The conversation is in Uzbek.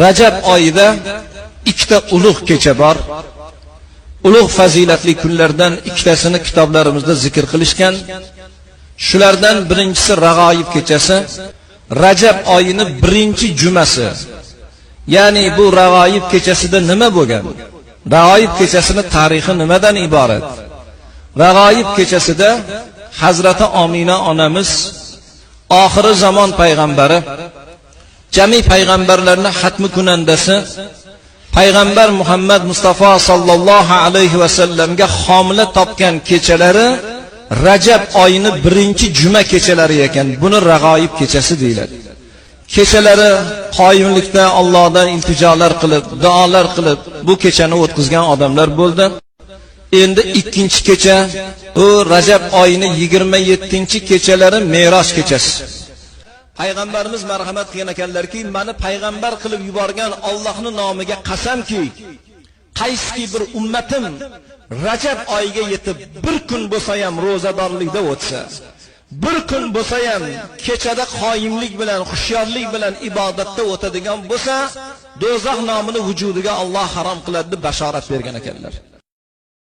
Rajab oyida ikkita ulug' kecha bor. Ulug' fazilatli kunlardan ikkitasini kitoblarimizda zikr qilishgan. Shulardan birinchisi Rag'oyib kechasi, Rajab oyini birinchi jumasi. Ya'ni bu Rag'oyib kechasida nima bo'lgan? Rag'oyib kechasini tarixi nimadan iborat? Rag'oyib kechasida Hazrati Omina onamiz oxiri zamon payg'ambari, jami payg'ambarlarning xatmi kunandasi payg'ambar Muhammad Mustafa sallallohu alayhi va sallamga homila topgan kechalari Rajab oyini birinchi juma kechalari ekan. Buni Rag'oyib kechasi deyiladi. Kechalari qoyimlikda Allohdan iltijolar qilib, duolar qilib bu kechani o'tkazgan odamlar bo'ldi. Endi ikkinchi kecha bu Rajab oyini 27-kechalari Me'roj kechasi. Payg'ambarimiz marhamat qilgan ekanlarki, meni payg'ambar qilib yuborgan Allohning nomiga qasamki, qaysiki bir ummatim Rajab oyiga yetib bir kun bo'lsa ham ro'zadorlikda o'tsa, bir kun bo'lsa ham kechada qoyimlik bilan, hushyorlik bilan ibodatda o'tadigan bo'lsa, do'zax nomini vujudiga Alloh harom qiladi deb bashorat bergan ekanlar.